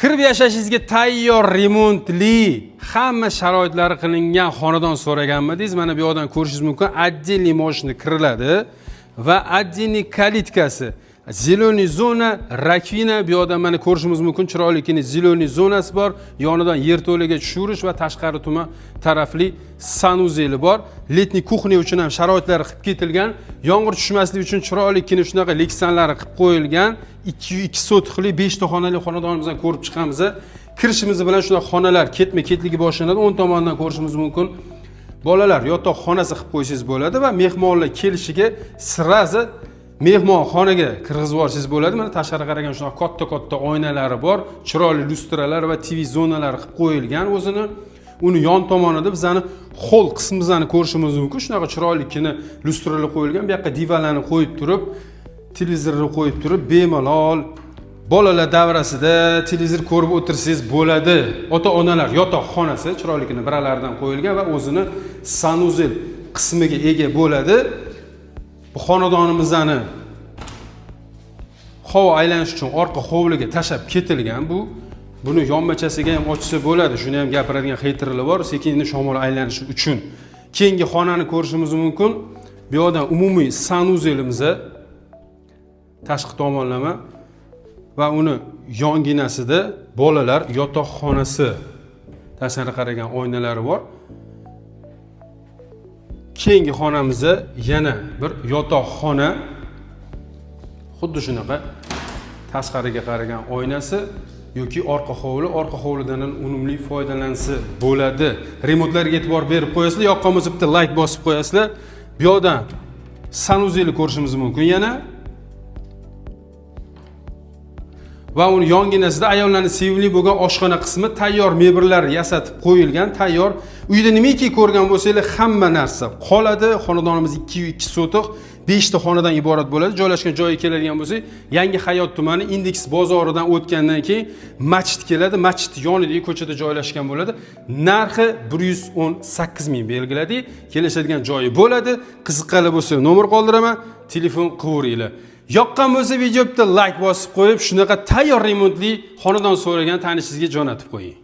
Kirib yashashingizga tayyor, remontli, hamma sharoitlari qilingan xonadon so'raganmidingiz? Mana bu yoqdan ko'rishingiz mumkin, отдельный moshina kiriladi va отдельный калитка si. Зеленый zona, раковина, bu yoqdan mana ko'rishimiz mumkin, chiroylikina зеленый zonasi bor. Yonidan yerto'laga tushirish va tashqari tuman tarafli санузел i bor. Летний кухня uchun ham sharoitlar qilib ketilgan. Yomg'ir tushmasligi uchun chiroylikina shunaqa leksanlari qilib qo'yilgan. 202 sotixli 5 ta xonali xonadonimizni ko'rib chiqamiz. Kirishimiz bilan shunaqa xonalar ketma-ketligi boshlanadi. O'ng tomondan ko'rishimiz mumkin. Bolalar yotoq xonasi qilib qo'ysangiz bo'ladi va mehmonlar kelishiga сразу mehmonxonaga kirgizib yuborsangiz bo'ladi. Mana tashqari qaragan shunaqa katta-katta oynalari bor, chiroyli lyustralar va TV zonalari qilib qo'yilgan o'zini. Uni yon tomonida bizani xoll qismimizni ko'rishimiz mumkin. Shunaqa chiroylikina lyustralar qo'yilgan. Bu yoqqa divanlarni qo'yib turib, televizorni qo'yib turib, bemalol bolalar davrasida televizor ko'rib o'tirsangiz bo'ladi. Ota-onalar yotoq xonasi chiroylikina biralardan qo'yilgan va o'zini санузел qismiga ega bo'ladi. Bu xonadonimizni havo aylanish uchun orqa hovliga tashlab ketilgan bu. Buni yonmachasiga ham ochsa bo'ladi. Shuni ham gapiradigan xeyterlar bor, sekin shamol aylanishi uchun. Keyingi xonani ko'rishimiz mumkin. Bu yoqdan umumiy санузел imiz tashqi tomonlama va uni yonginasida bolalar yotoqxonasi, tashqari qaragan oynalari bor. Keyingi xonamizda yana bir yotoqxona, xuddi shunaqa tashqariga qaragan oynasi yoki orqa hovli, orqa hovlidan ham unumli foydalansa bo'ladi. Remontlarga e'tibor berib qo'yasizlar, yoqqan bo'lsa bitta layk bosib qo'yasizlar. Bu yoqdan санузел ni ko'rishimiz mumkin yana. Va uni yonginasida ayollarni sevimli bo'lgan oshxona qismi, tayyor mebellar yasatib qo'yilgan, tayyor. Uyda nimaiki ko'rgan bo'lsanglar, hamma narsa qoladi. Xonadonimiz 202 sotix, 5 ta xonadan iborat bo'ladi. Joylashgan joyiga keladigan bo'lsak, Yangi Hayot tumani, Indeks bozoridan o'tgandan keyin masjid keladi. Masjid yonidagi ko'chada joylashgan bo'ladi. Narxi 118 ming belgiladik. Kelishadigan joyi bo'ladi. Qiziqqanlar bo'lsa nomer qoldiraman, telefon qilaveringlar. Yoqqan bo'lsa video bitta layk bosib qo'yib, shunaqa tayyor remontli xonadon so'ragan tanishingizga jo'natib qo'ying.